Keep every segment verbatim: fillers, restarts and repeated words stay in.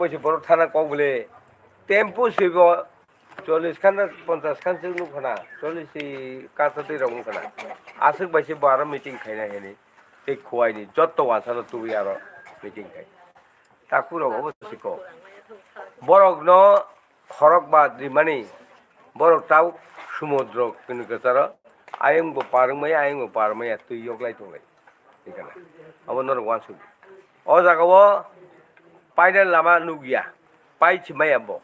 bai se borok thana kok bole. Tempo se bo chollish khan na ponchash khan se nuk khana, chollish se kasa twi rok nuk khana. Aswk bai se bo aro meeting khaina hini. Tei khuaini jotto wansa no tubui aro meeting khai. Takhuk rok obo se kok. Borok no khorok ba rimani, borok tau sumudro kini kwcharo, ayang bo par wngmaya, ayang bo par wngmaya, twi yoklai tonglai. Tikana. Abo norok uansuk. O jaga o paina lama nukya, pai si maya bo.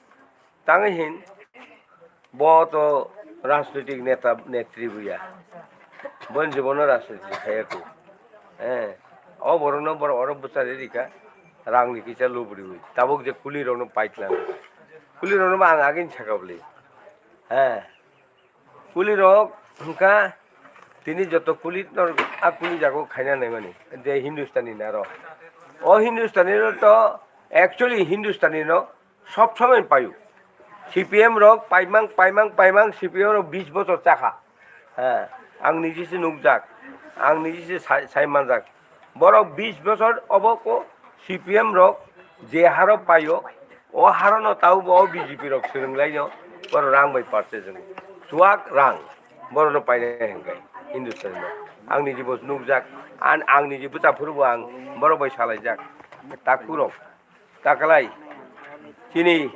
Tangwi hin, bo to rajnitik neta, netri buya. Boni jibono rajniti khaya kho. Eh, o borokno borok oro bwchari rika, rangni kisa luburiwi. Tabuk je kulirokno paiklang. Kulirokno bo ang agini saka bwle. Eh, kulirok hwnkha tini joto kuli no a kuli jago khaina naimani. Je Hindustani naro. O Hindustani no to actually Hindustani no sob somoi paio. C P M rok paimang, paimang, paimang, C P M rok bis bochor chakha. Ha, ang niji se nukjak, ang niji se sai, sai manjak. Borok bis bochor obo ko C P M rok je haro paio, o haro no tau bo B J P rok swrwnglaino, borok rang bai purchase wngo. Chuak rang, borok no painai hwnkhai Hindustani no. Ang niji bo nukjak, an, ang niji bwsa phuru bo ang borok bai salaijak. Takhuk rok, taklai, chini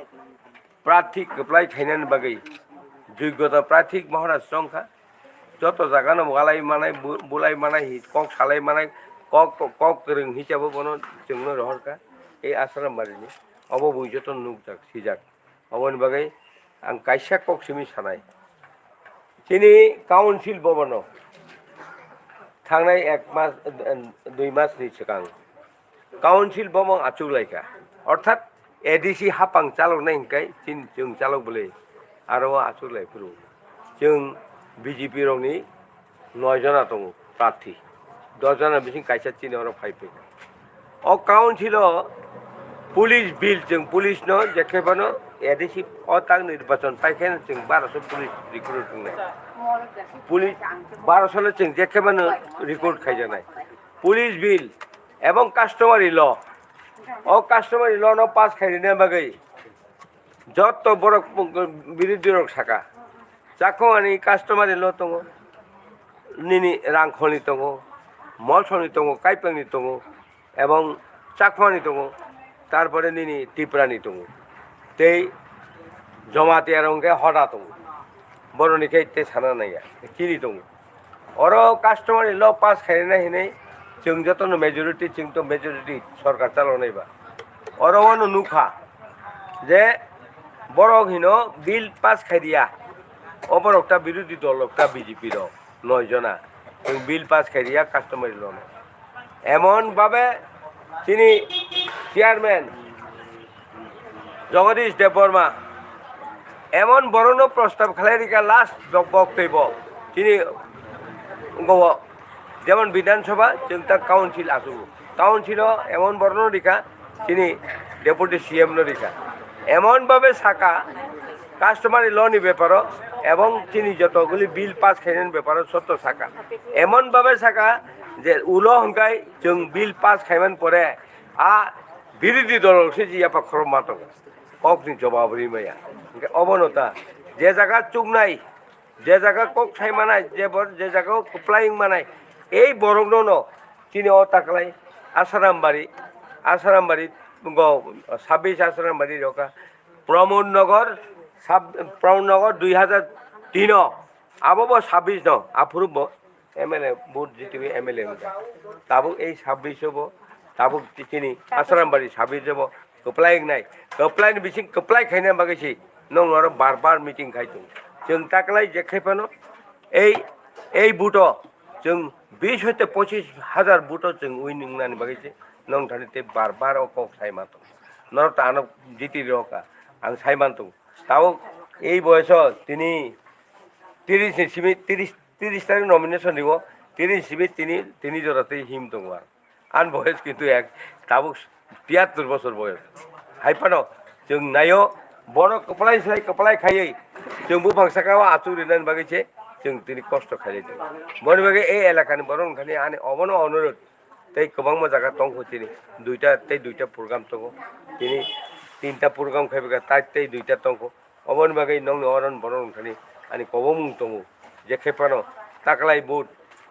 prarthi kwplai khainani bagwi joigyota prarthi Maharaj chongkha. Joto jagano walai manai, bu-, bulai manai, hi-, kok salai manai, kok, kok, kok kwrwng hisabo bono chwngno rohorkha. Ei Asarambari ni obo bui joto nukjak, sijak. Oboni bagwi ang kaisa kok simi sanai. Chini council bobono thangnai ek mas, dui mas ni swkang council bobong achuk laikha. Orthat A D C hapang chaloknai hinkai chini chwng chalok bwle aro o achuk lai phuru. Chwng B J P rokni noi jona tongo prarthi. Dos jona bising kaisa chini oro phai phai. O council o police bill chwng police no jekhe phano A D C o tak nirbachon paikhe chwng barosho police recruit wngnai. Police barosho no chwng jekhe phano recruit khaijaknai. Police bill ebong customary law. O customary law no pass khairina bagwi jotto borok birodhi rok saka. Chakhwani customary law tongo, nini rangkholi tongo, molsoni tongo, kaipengni tongo, ebong Chakhwani tongo, tarpore nini Tiprani tongo, tei Jamatia rok hwnkhe hoda tongo. Boroni khe tei sana naiya, chini tongo. Oro customary law pass khaina hinwi chwng jotono majority, chwng to majority sorkar chalonai ba. Oro wano nukha je borok hino bill pass khai diya. O borok ta birodhi dol rok ta B J P rok noi jona. Chwng bill pass khai diya customary law no. Emon babe chini chairman Jagadish Debbarma emon borokno prostab khlai rikha last bok, bok twi bo chini wngkha o jemon Bidhan Sabha chwng ta council achugo. Council o emon borokno rikha chini deputy C M no rikha. Emon babe saka customary law ni beparo ebong chini joto guli bill pass khainani beparo sotto saka. Emon babe saka je ulo hwnkhe chwng bill pass khaiman pore a birodhi dol se je yapha khorokma tongo. Kokni jobab ri maya. Hwnkhe obono ta je jaga chuknai, je jaga kok sai manai, je bor-, je jaga kwplai wng manai, ei borokno no chini o taklai Asarambari, Asarambari go sabbish Asarambari roka Pramod Nagar, sab-, Pramod Nagar dui hajar tin o, abo bo sabbish no, aphuru bo M L A vote jitiwi M L A wngkha. Tabuk ei sabbish o bo, tabuk chini Asarambari sabbish o bo kwplai wngnai. Kwplai ni bising kwplai khaina bagwi se nwng oro bar bar meeting khai tongo. Chwng taklai je khai phano ei, ei vote o chwng bish hoite pochis hajar vote o chwng win wngnani bagwi se nwng thani tei bar bar o kok sai ma tongo. Norok ta ano jiti rw kha, ang sai man tongo. Tabuk ei boyoso tini tiris ni simi, tiris, tiris tarik nomination riwo, tiris ni simi tini, tini jora tei him tongo ang. Ani boyos kintu ek, tabuk tiyattor bosor boyos. Hai phano chwng naio, borok kwplai sai kwplai khaiwi chwng buphang saka o achuk rinani bagwi se chwng tini kosto khailai tongo. Boni bagwi ei elakani borok wngkha ani obono onurot. Tei kwbangma jaga tongkho chini, duita tei duita program tongo. Tini tinta program khai bwkha, tai tei duita tongkho. Oboni bagwi nokni oro borok wngthani ani kobongmung tongo, je khe phano taklai vote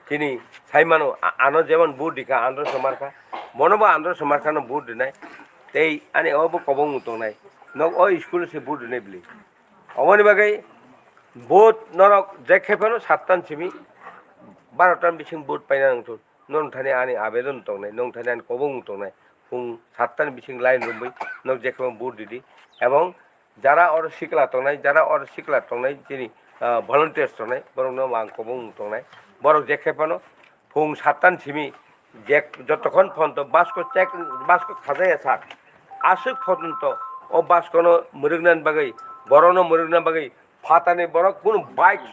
chini sai mano, a-, ano jemon vote rikha, andro se markha, bono bo andro se markha no vote rinai, tei ani obo kobongmung tongnai, nok o school se vote rinai bwlwi. Oboni bagwi vote norok je khe phano sattan simi barota ni bising vote paina nangthun. Nong thani ani abedon tongnai, nong thani ani kobong tongnai. Phung sattan bising line romwi nok je khe phano vote ridi. Ebong jara oro sikla tongnai, jara oro sikla tongnai chini, ah, volunteers tongnai, borokno ang kobong tongnai. Borok je khe phano phung sattan simi je jotokhon phonto basko check, basko khajaya sak. Aswk phonto o baskono mwrwknani bagwi, borokno mwrwkna bagwi phatani borok kunu bike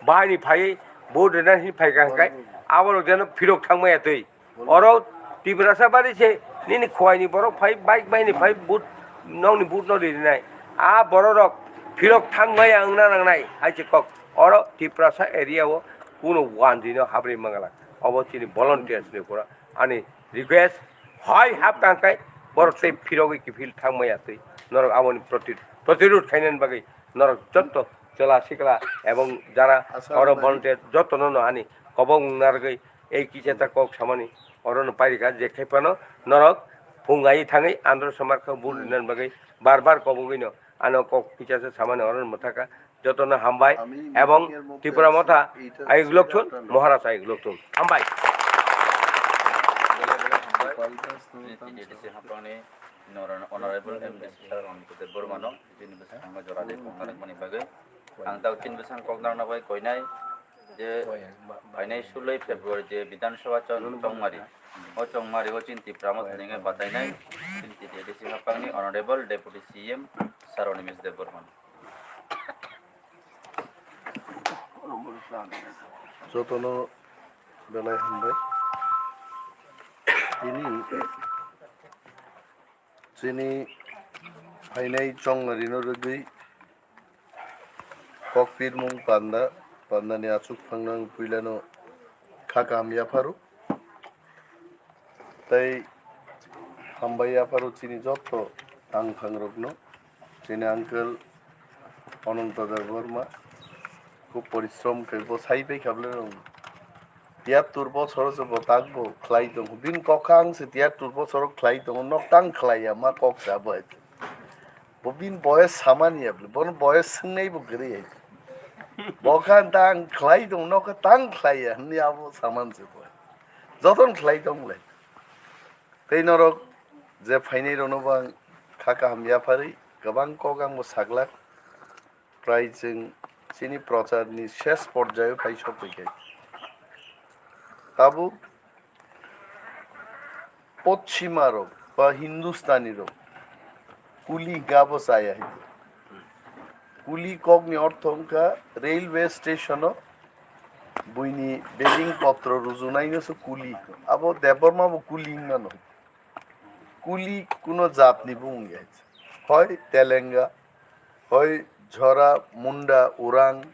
bahai ni phaiwi vote rina hin phaikha hwnkhe aborok jeno phirok thangmaya twi. Oro Tiprasa bari se nini khowai ni borok phai bike bahai ni phai vote nokni vote no rinai. A borok rok phirok thangmaya wngna nangnai hai se kok. Oro Tiprasa area o kunu wanjwi no habri mangala. Obo chini volunteers ni kura ani request hai hap tangkai borok tei phirogwi kiphil thangmaya twi. Norok aboni proti-, protirod khainani bagwi norok jotto chwla sikla ebong jara oro volunteer jottono no ani kobong narwgwi ei kisa ta kok samani oro no pairika je khai phano norok phung ai thangwi andro samar kha vote rinani bagwi bar bar kobongwi no ano kok kisa se samani oro no mwthaka jotono hambai ebong Tipra Motha ai glokthun Maharaj ai glokthun hambai. Honorable M D C Sir Ronit Debbarma no chini bwskango jora de kok narwkmani bagwi. Ang tao chini bwskango kok narwkna bai koinai je phainai suloi February je Bidhan Sabha chong-, chongmari. O chongmari o chini Tipra Motha ni wngwi batainai chini T T A D C haphangni Honorable Deputy C M Sir Animesh Debbarma no. Jotono belai hambai. Tini chini phainai chongmarino rwgwi kok pirmung panda, pandani achuk phangno ang puilano kha kaham yapharo. Tei hambai yapharo chini jotto tangphangrokno, chini uncle Ananta Debbarma khub porishrom khe bo sai pai kha bwle rok. Tiyattur bosoro se bo tak bo khlai tongo. Bini kok kha ang se tiyattur bosoro khlai tongo, nok tang khlai ya ma kok sa bo hai. Bo bini boyes samani ya bwle, bono boyes swngnai bo kwrwi hai. Bo kha ang tang khlai tongo, nok tang khlai ya hwnwi abo saman se bo. Jotono khlai tong le. Tei norok je phainai rokno bo ang kha kaham yapharwi kwbang kok ang bo saglak. Prai chwng chini procharni ses porjayo phai sokphaikha. Tabuk Poschima rok ba Hindustani rok kuli hwnkhe abo chaya hai. Kuli kokni ortho wngkha railway station-o buini beding potro rujunaino se kuli. Abo Debbarma bo kuli wngmano. Kuli kuno jatni bo wngya. Hoi Telenga, hoi Jhora, Munda, Orang,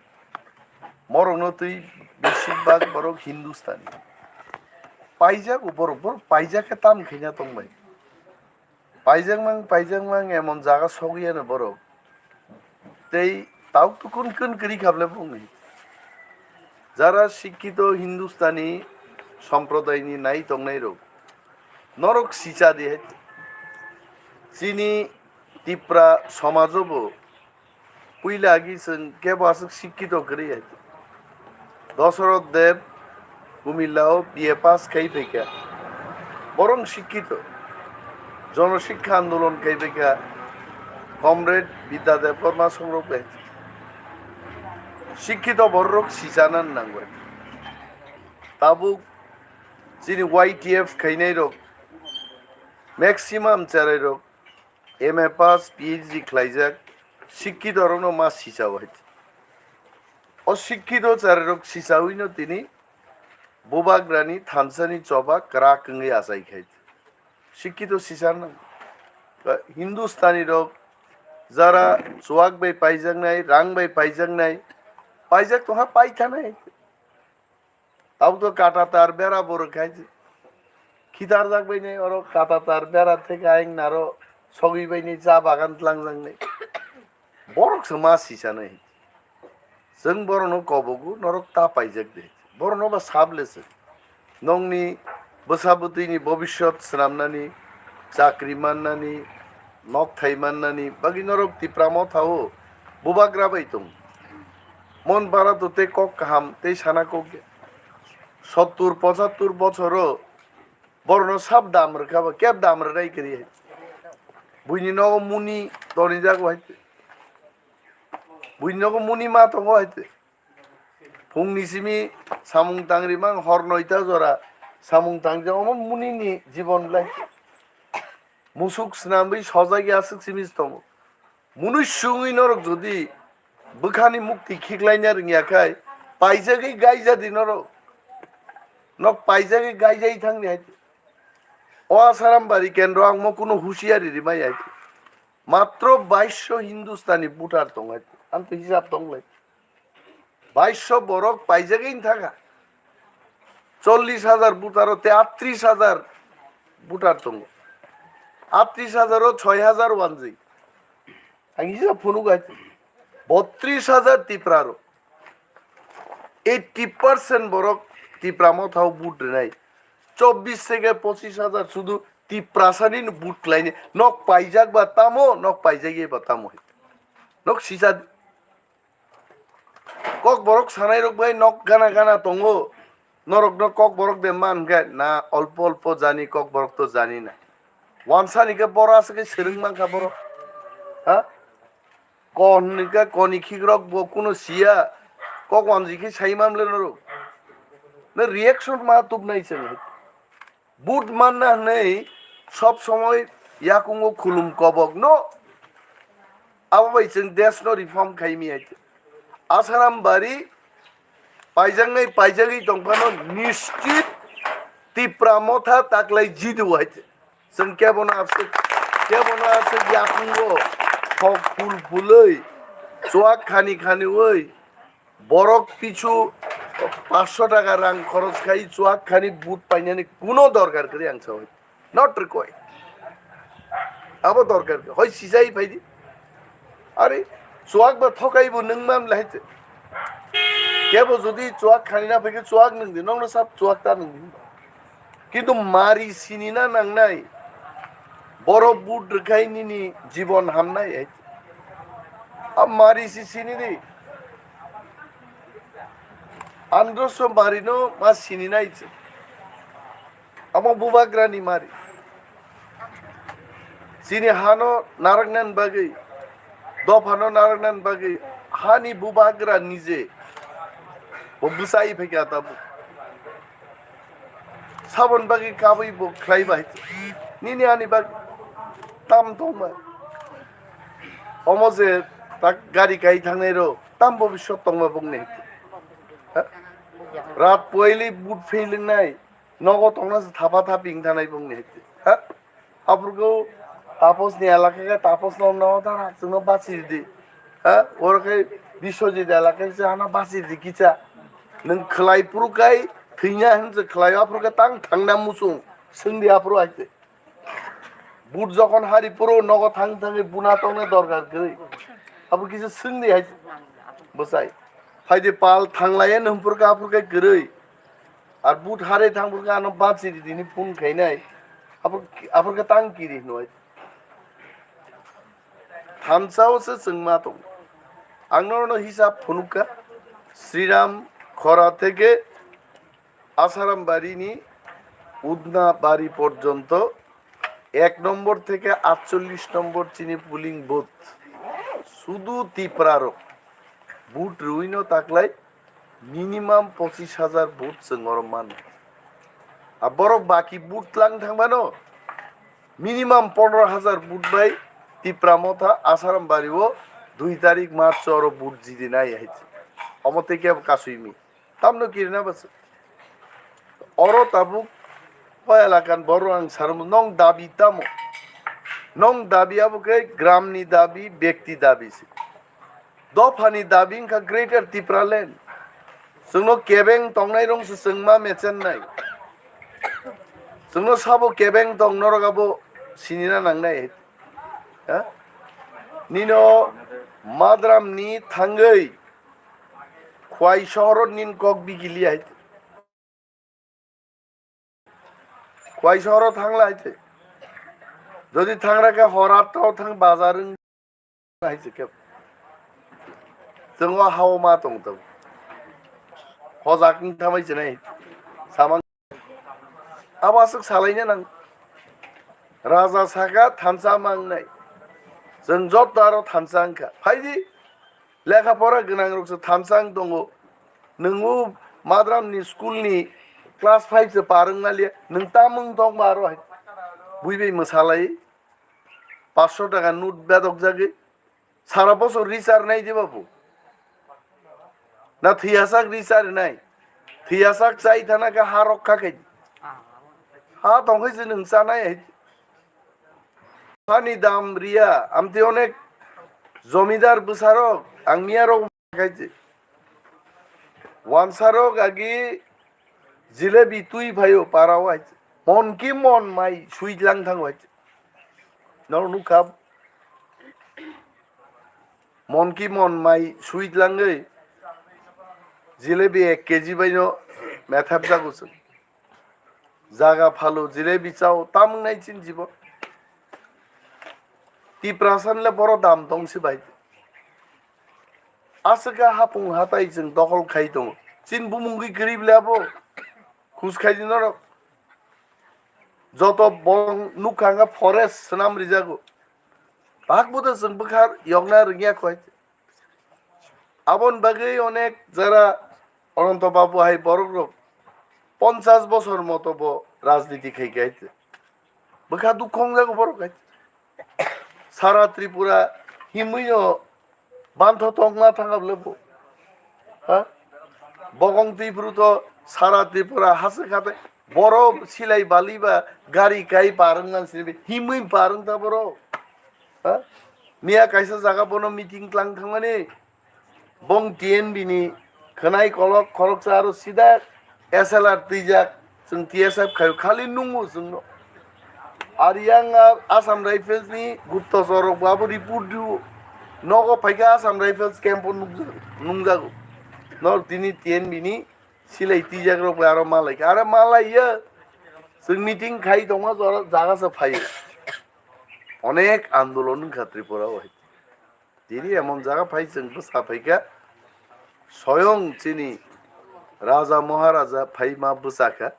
morokno twi besibak borok Hindustani. Paijago borok, borok paijak khe tam khaina tongbai. Paijakmang, paijakmang emon jaga sogwi ano borok. Tei tauk tukun kun kwrwi kha bwle bongni. Jara sikkito Hindustani somprodaini nai tongnai rok. Norok sicha di hai. Chini Tipra somajo bo puila agi chwng kebo aswk sikkito kwrwi hai. Dosoroth Deb Kumilla o B A pass khai phaikha. Borok sikkito. Jono Sikha Andolon khai phaikha. Comrade Bidya Debbarma songrok bai. Sikkito borok sichana nango. Tabuk chini Y T F khainai rok maximum cherai rok M A pass, P H D khlaijak, sikkito rokno ma sichao hai. O sikkito cherai rok sichawi no tini bubagrani thansani choba kwrak wngwi achai khai. Sikkito sichar nang. Hindustani rok jara chuwak bai paijaknai, rang bai paijaknai, paijak tongkha paithanai. Tabuk to kata tar bera bo rwkha, khitarjak bai nai oro kata tar bera theke ayang naro sogwi bainai, cha bagan tlangjaknai. Borok se ma sisanai. Chwng borokno kobogo, norok ta paijak de. Borokno ba sable se. Nokni bwsa bwtwini bobiswt swnamnani, chakri mannani, nokthai mannani bagwi norok Tipra Motha o bubagra bai tong. Mon bara to tei kok kaham tei sana kok ya. Sottur pochattur bochoro borokno sab dam rwkha ba, keb dam rwnai kwrwi hai. Buini nogo muni tonijak bo hai. Buini nogo muni ma tongo hai. Phungni simi samung tangri mang hor noita jora samung tangri omo munini jibon lai. Musuk swnamwi sojak ya aswk simi tongo. Munui sungwi norok jodi bwkhani mukti khiklaina rwngya khai, paijagwi gaijadi norok. Nok paijagwi gaijai thangni hai. O Asaram bari kendro ang mo kuno husiari rimai hai. Matro baisho Hindustani voter tong hai. Ang to hisab tong lai. Baisho borok paijagwi thangkha. Chollish hajar voter o te attrish hajar voter tongo. Attrish hajar o choi hajar wanjwi. Ang hisab phunuk hai. Bottrish hajar Tipra rok. Eighty percent borok Tipra Motha o vote rwnai. Chobbish theke pochish hajar sudu Tiprasani vote khlaini. Nok paijak ba tamo, nok paijak ba tamo. Nok sisa Kokborok sanai rok bai nok gana gana tongo. Norok no Kokborok de man khe na, olpo olpo jani, Kokborok to jani na. Wansani khe boro aswk khe swrwng mankha borok. Ha? Kon hwnwi khe koni khikrok bo kuno siya. Kok wanji khe sai mamle norok. Na reaction ma tubnai chwng. Vote manna hwnwi sob somoi yakungo khulum kobok no. Abo bai chwng desh no reform khai mi hai. Asaram bari paijaknai paijakgwi tongphano nischit Tipra Motha taklai jidu hai. Chwng kebono aswk, kebono aswk yakungo hok phul phulwi, chuak khani khaniwi, borok pichu paanch sho taka rang khoros khai chuak khani vote painani kuno dorkar kwrwi ang saui. Not required. Abo dorkar kwrwi. Hoi sisai phaidi. Are chuak ba thokai bo nwng mam lai te. Kebo jodi chuak khani na phaikhe chuak nwng di, nokno sab chuak ta nwng di. Kintu mari sinina nangnai, borok vote rwkhai nini jibon hamnai hai. A mari si sinidi. Androso marino ma sininai se. Amo bubagrani mari. Chini hano narwknani bagwi, dophano narwknani bagwi hani bubagra nije bo bwsai phaikha tabuk. Saboni bagwi kabwi bo khlai bai. Nini ani bag tam tongma. Omo je tak gari kai thangnai ro tam bo biswk tongma bongni. Ha? Rat poili but pheilingnai. Nogo tongna se thapa thapi wng thanai bongni hai. Ha? Aphurgo Taposni elaka khe Taposno no dara chwngno bachi di. Ha? Oro khe Biswajit elaka khe ano bachi di kicha. Nwng khlai phuru kai thwina hwn se khlai aphuru khe tang thangna muchung. Swngdi aphuru hai se. But jokhon hari phuru nogo thang thangwi buna tongna dorkar kwrwi. Aphuru kisa swngdi hai se. Bwsai. Phaidi pal thanglaiya nwng phuru khe aphuru khe kwrwi. Ar but hare thang phuru khe ano bachi di tini phone khainai. Aphuru, aphuru khe tang kiri hinwi. Thansa o se chwng ma tong. Ang norokno hisab phunukha. Sriram Khora theke Asaram Bari ni Udna Bari porjonto ek nombor theke atchollish nombor chini polling booth. Sudu Tipra rok but rwino taklai minimum pochis hajar but chwng oro mano. A borok baki but lang thangmano minimum pondro hajar but bai Tipra Motha Asaram Bari o dui tarik March oro but jidi nai hai. Omo tei kebo kasui mi. Tamno kirina bwswk. Oro tabuk o elakan borok ang sarumo, nong dabi tamo? Nong dabi abo khe gramni dabi, bekti dabi se. Dophani dabi wngkha Greater Tipraland. Chwngno kebeng tongnai rong se chwng ma mechennai. Chwngno sabo kebeng tong norok abo sinina nangnai. Ha? Nino Madram ni thangwi Khwai sohoro nin kok bigili hai. Khwai sohoro thangla hai te. Jodi thangra khe hor atta o thang bazar wng hai se khe. Chwng o hao ma tong tong. Hojak wng thamai se nai. Samang. Abo aswk salaina nang. Raja saka thansa mangnai. Chwng joto aro thansa wngkha. Phaidi lekha pora gwnang rok se thansa wng tongo. Nwng o Madram ni school ni class five se par wng naliya. Nwng tam wng tong ba aro hai. Bui bai mwsalai. Paanch sho taka note bedok jagwi. Sara bosor ri char nai de babu? Na thwiyasak ri char nai? Thwiyasak chai thana khe ha rok kha khe. Ha tong khe se nwng chanai hai. Hani dam riya, amtwi onek jomidar bwsarok, ang miyarok khai se. Wansarok agi jilebi twi phaio para o hai se. Mon ki mon mai sui lang thango hai se. Norok nukha. Mon ki mon mai sweet langwi jilebi ek kg bai no methap jago chwng. Jaga phalu jilebi chao tamung nai chin jibon. Tiprasa le boro dam tong si bai. Aswk hapung hatai chwng dokhol khai tongo. Chin bumung gwi kwrwi le abo. Khus khai di norok. Joto bong nukha wngkha forest swnam rijago. Bak bo de chwng bwkha yokna rwngya khwai. Aboni bagwi onek jara Ananto Babu hai borok rok ponchas bosor moto bo rajniti khai khai te. Bwkha dukho wngjago borok hai. Sara Tripura himwi no bantho tongma thangab le bo. Ha? Bokong twi phuru to sara Tripura hase khate boro silai bali ba gari kai parwng nang sini himwi parwng ta boro. Ha? Miya kaisa jaga bono meeting tlang thangmani. Bong T N B ni khwnai kolok khoroksa aro sida S L R twijak, chwng T S F khayo khali nungo chwngno. Ar yang a Assam Rifles ni guptachor rok bo abo report rio. Nogo phaikha Assam Rifles camp o nukjak-, nungjago. Nor tini T N B ni silai twijak rok bai aro malai kha. Are malai ya. Chwng meeting khai tongma jora jaga se phaio. Onek andolon wngkha Tripura o hai. Tini emon jaga phai chwng bwsa phaikha, soyong chini Raja Maharaja phaima bwsakha,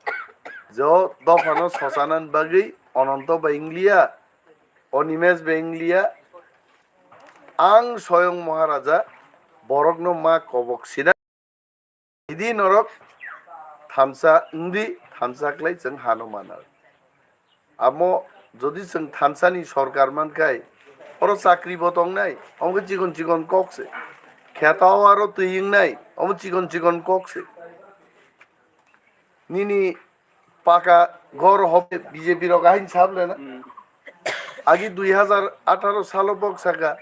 je o dophano sosanani bagwi Ononto bai wngliya, Onimesh bai wngliya, ang soyong Maharaja borokno ma kobok sina. Idi norok thansa wngdi, thansa khlai chwng hano mana. Amo jodi chwng thansani sorkar mankhai, oro chakri bo tongnai, omo khe chikon chikon kok se. Kheto aro twi wngnai, omo chikon chikon kok se. Nini paka ghor hobe B J P rok ahin sable na. Hmm. Agi dui hajar atharo salo bok saka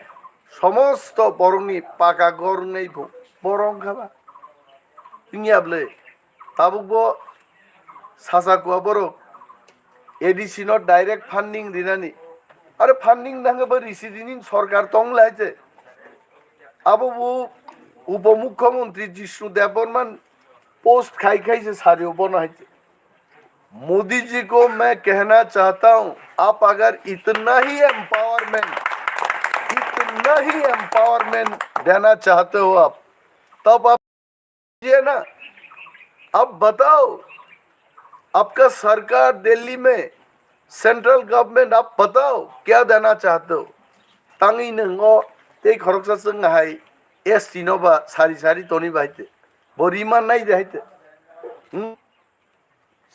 somosto borokni paka ghor wngnai bo borok wngkha ba. Wngya bwle tabuk bo sacha kua borok A D C no direct funding rinani. Are funding nangkhe bo risi rini sorkar tong lai che. Abo bo Upomukhyamantri Jishnu Debbarman post khai khai se sario bono hai che. Modi जी को मैं कहना चाहता हूं, आप अगर इतना ही एम्पावरमेंट, इतना ही एम्पावरमेंट देना चाहते हो आप, तब आप ये ना, आप बताओ, आपका सरकार दिल्ली में, सेंट्रल गवर्नमेंट, आप बताओ, क्या देना चाहते हो? Tangwi nwngo tei khoroksa chwng hai S T no ba sari sari toni bai te. Bo rima nai de hai te. Hmm?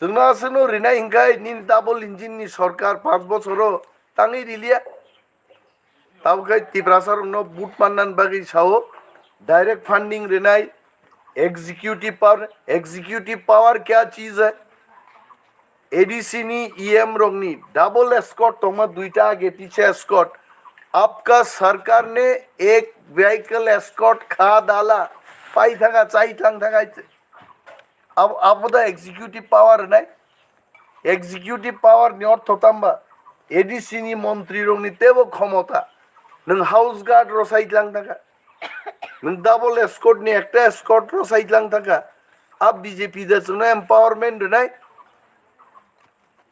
Chwngno aswkno rinai hinkhai nini double engine ni sorkar panch bochoro tangwi riliya. Tabuk khai Tiprasa rokno vote mannan bagwi sao direct funding rinai, executive power, executive power kya cheez hai? A D C ni E M rokni double escort tongma duita age piche escort. आपका सरकार ने एक vehicle escort खा डाला. Pai thanga chai thang thang hai. Abo, abo da executive power nai? Executive power ni ortho tamba? A D C ni montri rokni tebo khomota. Nwng house guard rosai tlang taka. Nwng double escort ni ekta escort rosai tlang taka. A B J P da chwngno empowerment rwnai.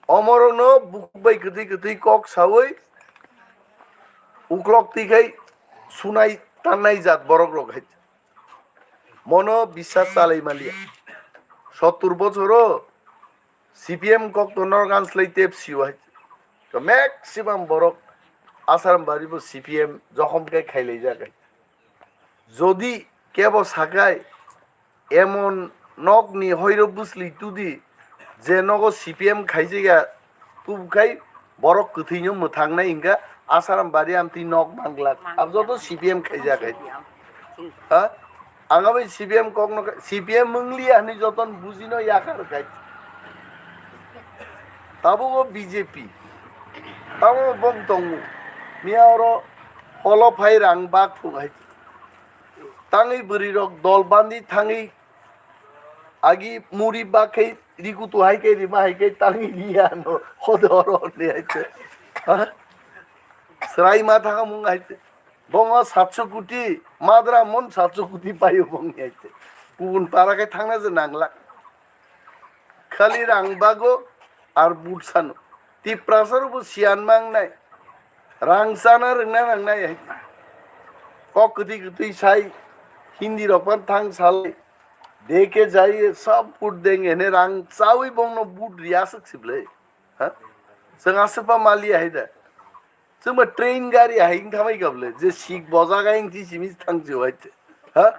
Omorokno bukhuk bai kwtwi kwtwi kok sawi uklok twi khai sunai tannai jat borok rok hai. Mono biswas chalai maliya. Sottur bochoro C P M kok to norgan slai tep siwa hai. To maximum borok Asaram bari bo C P M jokhom khe khailai jak hai. Jodi kebo sakai emon nokni hoiro bwsli tudi je nogo C P M khaijakya tubkhai borok kwthwino mwthangnai hwnkha Asaram bari amtwi nok manglak. Manglak. Abo joto C P M khaijakhai. C P M. Ha? Ang abo C P M kokno khai, C P M wngli hinwi jotono bujino yakar khai. Tabuk o B J P. Tamo bong tongo. Miya oro holo phai rang bak phung hai. Tangwi bwrwi rok dol bandi thangwi agi muri bak khai rikutu hai khai rima hai khai tangwi riya no hodo oro ni hai te. Ha? Srai ma thanga mung hai te. Bongo satso kuti, madra mon satso kuti payo bong ni hai te. Kubun para khai thangna je nangla. Khali rang bago ar but sano. Tiprasa rok bo siyan mangnai. Rang chana rwngna nangnai hai. Kok kwtwi kwtwi sai Hindi rok phan thang salai. Dekhe jaiye sab but denge hene rang chawi bongno but riya swk siblai. Ha? Chwng aswk pa maliya hai da. Chwngba train gari hai wng thamai kable, je seat bojak hai wng simi thang se hai te. Ha?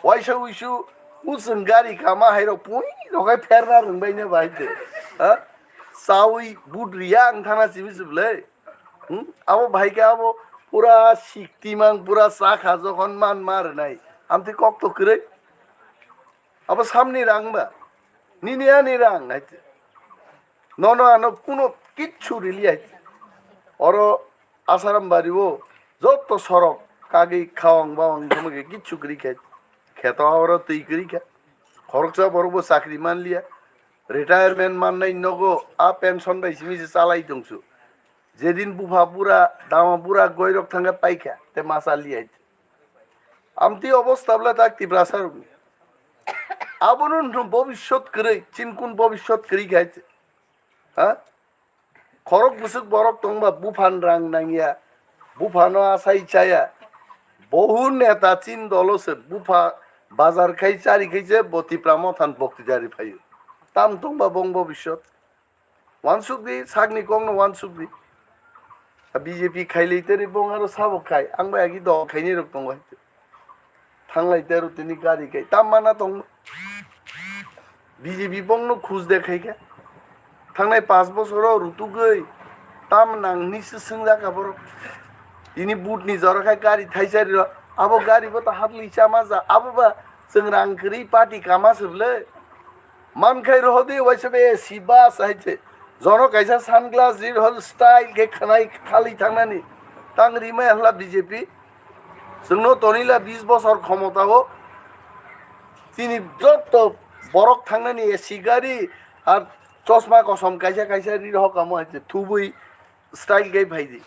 Waisa wisu, u chwng gari kama hai rok pui rok hai pherna rwngbai ne bai te. Ha? Sawi but riya wng thana simi se ble. Hmm? Abo bhai ke abo pura siktimang, pura sakha jokhon man ma rwnai. Amtwi kok to kwrwi. Abo samni rang ba. Nini ani rang hai te. Nono ano kuno kichu rili hai te. Oro Asaram bari o joto sorok kagwi khawang bawang thumwi kichu kwrwi khe. Kheto oro twi kwrwi kha. Khoroksa borok bo chakri manliya. Retirement mannai nogo a pension bai simi se chalai tongsu. Jedin bupha bura, dama bura goirok thangkhe paikha, te ma chaliya hai. Amtwi obostha bwle tak Tiprasa rokni. Abono nwng bobishyot kwrwi, chinkun bobishyot kwrwi khai. Ha? Khorok bwswk borok tongba buphan rang nangya, buphano asai chaya. Bohu neta chin dolo se bupha bazar khai chari khai se bo Tipra mothan boktidari phaio. Tam tongba bong bobishyot. Wansuk di, sakni kokno wansuk di. A B J P khailai teri bong aro sabo khai. Ang bai agi dol khainai rok tongo hai. Thanglai tero tini gari khai. Tam mana tong. B J P bongno khus de khai kha. Thangnai panch bosoro rutugwi tam nang ni se swngjak ka borok. Tini but ni jora khai gari thaisa riro. Abo gari bo ta hatli chama ja. Abo ba chwng rang kwrwi party kama se bwle. Mankhai rohodi waisa be A C bus hai se. Jono kaisa sunglass ri rohodi style khe khwnai khali thangnani. Tang rimai hla B J P. Chwngno tonila bis bosor khomotao. Chini joto borok thangnani A C gari ar chosma kosom kaisa kaisa ri rohok kamo hai se. Thubui style khe phai di.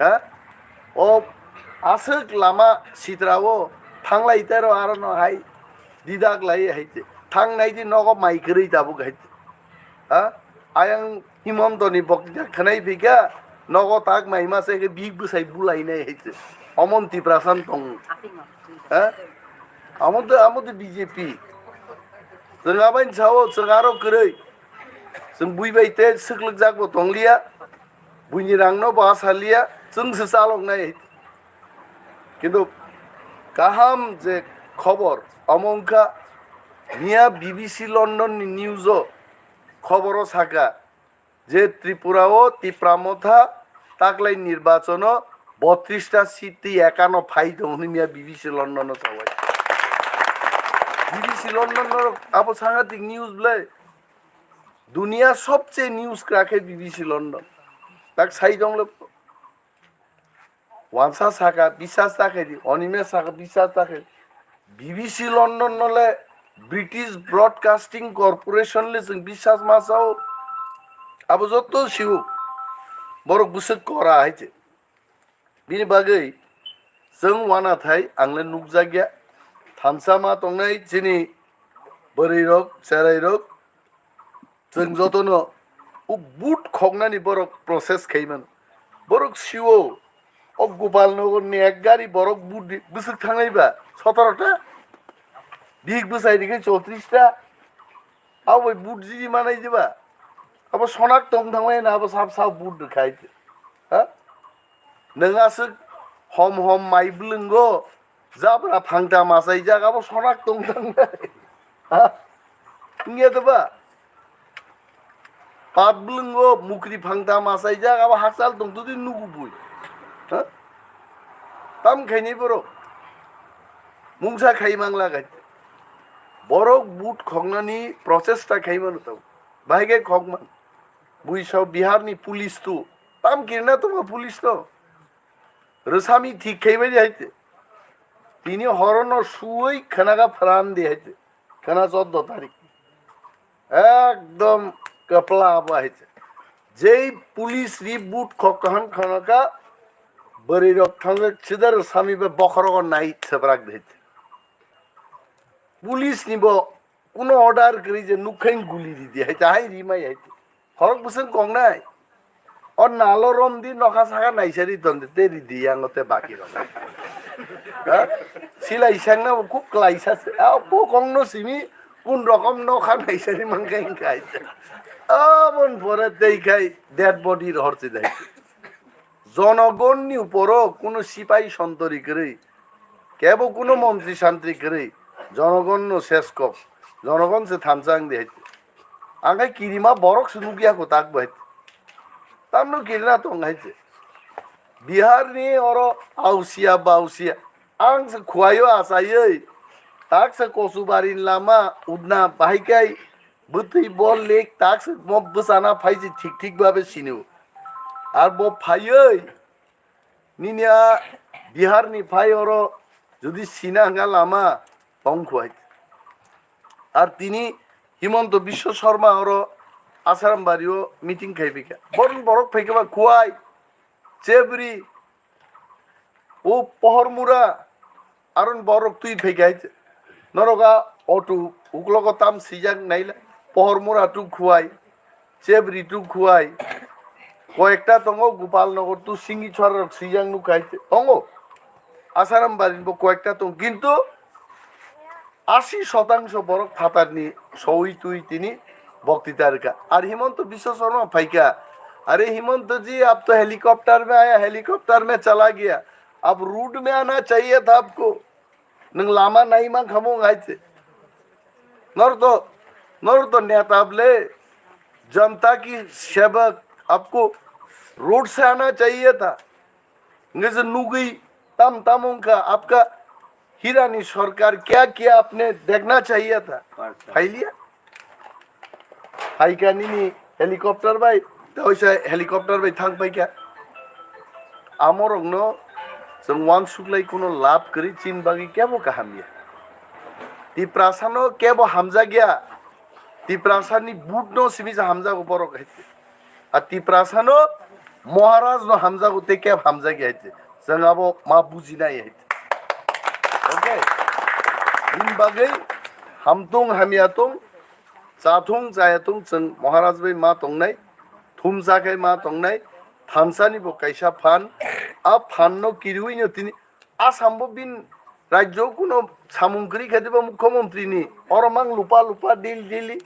Ha? O aswk lama sitra o thanglai tero aro no hai didak lai hai te. Thang nai di nogo mai kwrwi tabuk hai te. Ha? Ayang Himantoni bokti khwnai phika nogo tak mai ma se big bwsai bulai nai hai te. Omon Tiprasa tong. Ha? Amo de, amo de B J P. Chwng abai sao, chwng aro kwrwi. Chwng bui bai te swklwk jak bo tong liya. Buini rangno bo asaliya, chwngse chaloknai. Kintu kaham je khobor, omo wngkha miya B B C London ni news o khoboro saka je Tripura o Tipra Motha taklai nirbachono botris ta seat twi ekano phai tongo hwnwi miya B B C London o sawai. B B C London no abo sangatik news bwle. Dunia sobche news kra khe B B C London. Tak sai tong le. Wansa saka bisas ta khe di, Onime saka bisas ta khe di. B B C London no le British Broadcasting Corporation le chwng bisas ma sao. Abo joto siu. Borok bwswk kora hai se. Bini bagwi chwng uanathai ang le nukjakya. Thansa ma tongnai chini bwrwirok, cherairok, chwng jotono o vote khoknani borok process khai mano. Borok sio, o Gopalnagar ni ek gari borok vote di, bwswk thangnai ba sotoro ta, bihik bwsai ni khe chowtrish ta, abo bai vote jidi manai diba? Abo sonak tong thangmani abo sab sab vote rwkhai. Ha? Nwng aswk hom hom mai bwlwngo jabra phangta masaijak, abo sonak tong thangnai. Ha? Wngya de ba? Pat bwlwngo mukri phangta masaijak, abo hakchal tongtudi nugu bui. Ha? Tam khaini borok mungsa khai mangla gai. Borok vote khoknani prochesta khai mano tong. Bahai khe khokman. Bui sao Bihar ni police tu. Tam kirna tongma police to. Rwsami thik khai bai di hai te. Tini horono suwi khwnaga pharan di hai te. Khwna choddo tarik. Ekdom kwpla abo hai te. Jei police ri vote khok kahan khwnaka bwrwi rok thangwi sida rwsami bai bokhorogo nai swbrak di hai te. Police ni bo kuno order kwrwi je nukhain guli ridi hai te, hai rimai hai te. Khorok bwswng kongnai. O nalo romdi nokha saka naisari tonde te ridi yango te baki rok. Ha? Silai sangna bo kuk klaisa se. A ko kongno simi kun rokom nokha naisari mangkai kai. Abon pore tei khai dead body rohor si dai. Jonogonni uporo kuno sipai sontori kwrwi, kebo kuno montri santri kwrwi, jonogonno seskok, jonogon se thansa wngdi hai. Ang khai kirima borok se nukya ko tak bai. Tamno kirina tong hai se. Bihar ni oro ausia bausia. Ang se khuaio achaiwi. Tak se Kosubari lama udna bahai kai bwtwi bol lek tak se mo bwsana phai se thik thik babe sinio. Ar bo phaiwi nini a Bihar ni phai oro jodi sina hwnga lama tong khuai. Ar tini Himanta Biswa Sarma oro Asaram Bari o meeting khai bika. Borok borok phai khe ba khuai, chebri, o pohor mura, aron borok twi phai khe hai. Norok a auto uklogo tam sijak naila. Pohor mura tu khuai, chebri tu khuai. Koyekta tongo Gopal Nagar tu singi chwra rok sijak nuk hai tongo. Asaram Bari bo koyekta tong, kintu asi shotangso borok phatarni soi twi tini boktita rwkha. Ar Himanta Biswa Sarma phaikha, "Are Himanta ji, aap to helicopter mein aaya, helicopter mein chala gaya. Ab road mein aana chahiye tha aapko. Nwng lama nai mankha mo ngai te. Nor to, nor to neta ble, janta ki sevak, aapko road se aana chahiye tha." Nge je nugui tam tam wngkha, "Aapka hirani sarkar kya kiya, aapne dekhna chahiye tha." Acha. Phailiya. Phaikha nini helicopter bai, tei oisa helicopter bai thang paikha. Amorokno chwng uansuk lai kuno lab kwrwi, chini bagwi kebo kaham ya. Tiprasano kebo hamjak ya. Tiprasani vote no simi se hamjago borok hai. A Tiprasano Maharaj no hamjago, tei kebo hamjak ya hai. Chwng abo ma bujinai hai. Okay. Bini bagwi hamtung hamya tung, chathung chaya tung, chwng Maharaj bai ma tongnai, thumsa khai ma tongnai, thansani bo kaisa phan, a phan no kiriwi no tini Assam bo bin rajyo kuno samung kwrwi kha diba mukhyamantri ni, oro mang lupa lupa dil dili,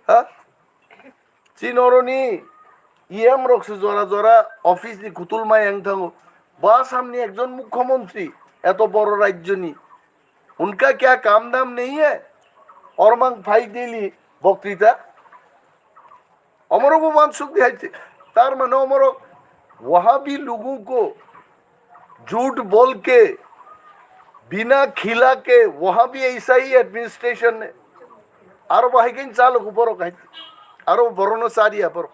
ha? Chini oroni E M rok se jora jora office ni kutul mai ang thango. Bo Assam ni ekjon mukhyamantri, eto boro rajyo ni. Unka kya kam dam nahi hai? Ormang phai daily boktita. Omorok bo uansuk di hai te. Tar mane omorok Wahabi logo ko jhut bol ke, bina khila ke, Wahabi aisa hi administration hai. Aro bo hai khe chalo ko borok hai. Aro borono chariya borok.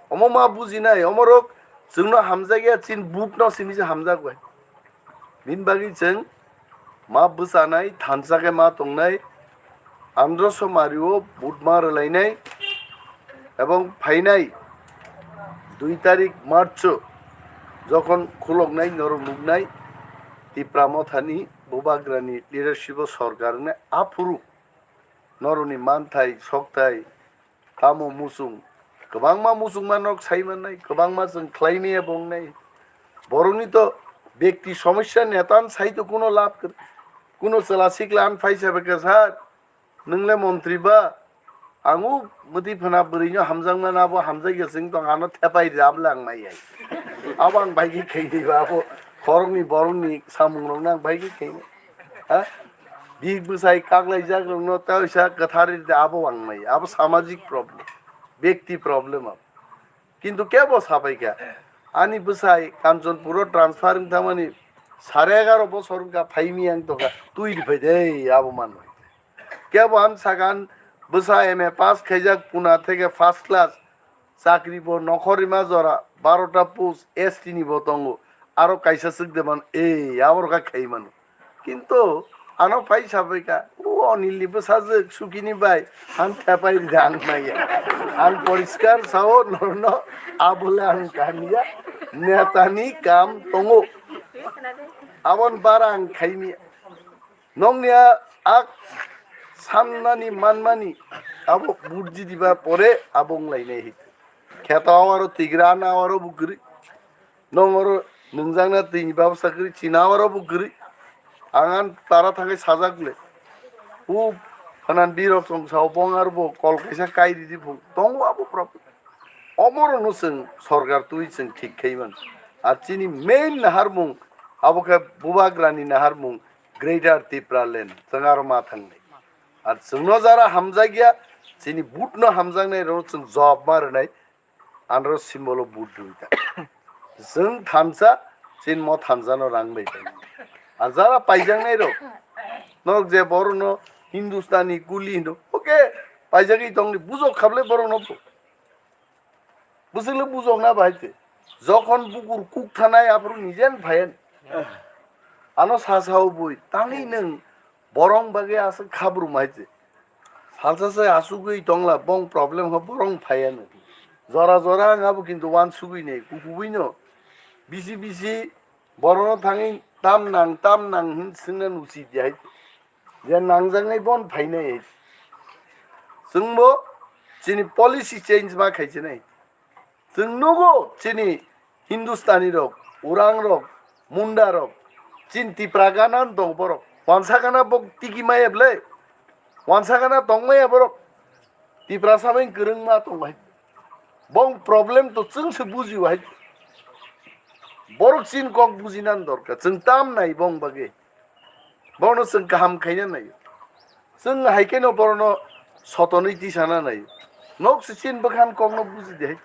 Omo ma bujinai, omorok chwngno hamjakya, chini vote no simi se hamjak bai. Bini bagwi chwng ma bwchanai, thansa khe ma tongnai, androso mario vote ma rwlainai, ebong phainai Dui tarik March o jokhon khuloknai norok nuknai Tipra Mothani Bubagrani leadership o sorkar wngnai aphuru norokni manthai sokthai tamo muchung kwbangma muchungma nok sai mannai kwbangma chwng khlai maya bongnai borokni to bekti somosya netan sai to kuno lab kwrwi kuno chwla sikla an phaisa bwkha sir. Nwng le montri ba? Ang o mwtwi phwna bwrwi no hamjakmani abo hamjakya chwng tong ano thepai rwya abo le ang mai ya. Abo ang bai khe khaini ba abo khoroknwi borokni samung rokno ang bai khe khaini. Ha? Bihik bwsai kaklaijak rokno tei oisa kwthar rwdi abo ang mai ya. Abo samajik problem, bekti problem abo. Kintu kebo sapai kha. Ani bwsai Kanchanpuro transfer wng thangmani sare egaro bosor wngkha phaimi ang tongkha twi rwphai de abo manwi. Kebo ang sagan bwsa M A pass khaijak Pune theke first class chakri bo nokhor rima jora barota post S T ni bo tongo aro kaisa swk de man ei abo rokha khai mano kintu ano phai sabai kha o Anil ni bwsajwk Suki ni bai ang thepai rida ang maya ang poriskar sao norno abole ang kamiya neta ni kam tongo abon bara ang khaimiya. Nokni a, a sannani manmani abo burji diba pore abo wnglainai hi. Kheto awaro tigra na awaro bo kwrwi. Nong oro nungjakna tini babsa kwrwi china awaro bo kwrwi. Ang an tara thangwi sajak le. U phanan birok chong sao bong ar bo kol kaisa kai ridi phung. Tongo abo problem. Omoro no chwng sorkar twi chwng thik khai man. Ar chini main naharmung abo khe Bubagrani naharmung Greater Tipraland chwng aro ma thangnai. Ar chwngno jara hamjakya, chini butno hamjaknai rokno chwng job ma rwnai, anro symbol o but rwi ta. Chwng thansa, chini mo thansano rang bai pai. Ar jara paijaknai rok, norok je borokno Hindustani kuli hino, okay, paijagwi tongdi, bujok khablai borokno bo. Bwswkle bujokna bai te. Jokhon bukur kuk thanai aphuru nijen phayan. Ano sa sao bui, tangwi nwng borong bagwi aswk khabrum hai te. Salsa se asugwi tongla bong problem ho borong phayan. Jora jora ang abo kintu wan sugwi nei, kukubui no. Bisi bisi borono thangwi tam nang, tam nang hin swngna nusi di hai te. Je nangjaknai bon phainai. Chwngbo chini policy change ma khaichinai. Chwng nugo chini Hindustani rok, Orang rok, Munda rok, chini Tipra gana tong borok. Wansa gana bok tiki maya ble. Wansa gana tong maya borok. Tiprasa bai kwrwngma tong hai. Bong problem to chwng se buji hai. Borok chin kok bujina dorkar. Chwng tam nai bong bagwi. Bono chwng kaham khaina nai. Chwng hai khe no borono sotonwi tisana nai. Nok se chin bwkhan kok no buji de hai.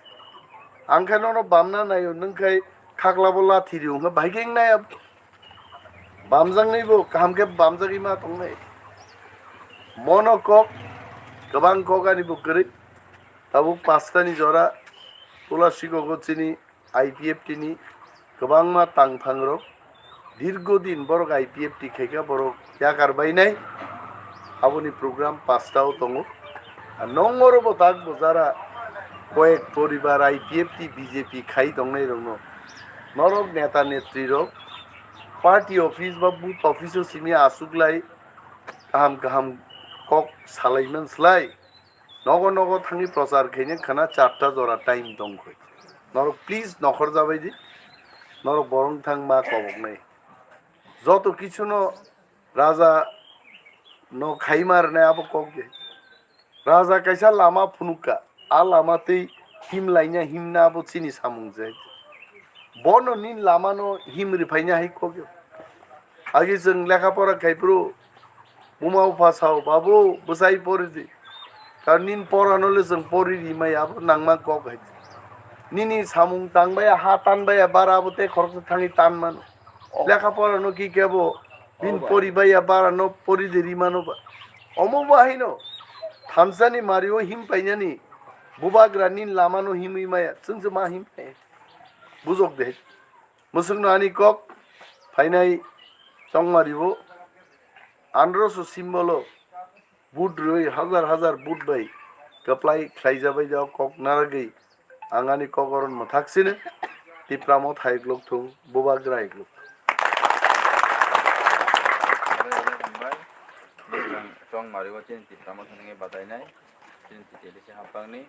Ang khe nono bamna nai, nwng khai khakla bo lathi ri wngkha bai khe nai. Bamjaknai bo kaham khe bamjagwi ma tongnai. Mono kok, kwbang kok ani bo kwrwi. Tabuk pastani jora, Tulasi kok o chini I P F T ni kwbangma tangphang rok, dirgo din borok I P F T khaikha borok yakar bainai. Aboni program pasta o tongo. Ar nong oro bo tak bo jara koyek poribar I P F T B J P khai tongnai rokno norok neta netri rok party office ba booth office o simi aswk lai kaham kaham kok salai man slai nogo nogo thangwi prochar khaina khana charta jora time tong khoi. Norok please nokhor jabai di. Norok borong thang ma koboknai. Joto kichuno raja no khaima rwnai abo kok de. Raja kaisa lama phunukha, a lama tei him laina himna abo chini samung je. Bono nini lamano him riphaina hai kok. Agi chwng lekha pora khai phuru buma bupha sao, "Babu, bwsai pori di." Karon nini porano le chwng pori rimai abo nangma kok hai. Nini samung tangbaya, ha tanbaya, bara abo tei khoroksa thangwi tan mano. Lekha pora no ki kebo bin pori baiya bara no pori de ri mano ba. Omo ba haino thansa ni mari o him painani bubagra ni lama no himwi maya chwng se ma him pai. Bujok de. Musuk no ani kok phainai tongmari o andro so symbol o. But rwi hazar hazar but bai kwplai khlaijabai da kok naragwi Ang ani kok oron mwthak sini, Tipra Motha ikluk thung, bubagra ikluk. Chong mario chini Tipra Motha nangwi batainai, chini T T L C hapangni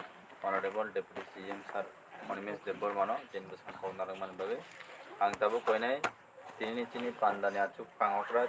Honorable Deputy C M Sir Animesh Debbarmano chini bwskango kok narwkmani bagwi. Ang tabuk koinai tini chini pandani achuk pangokra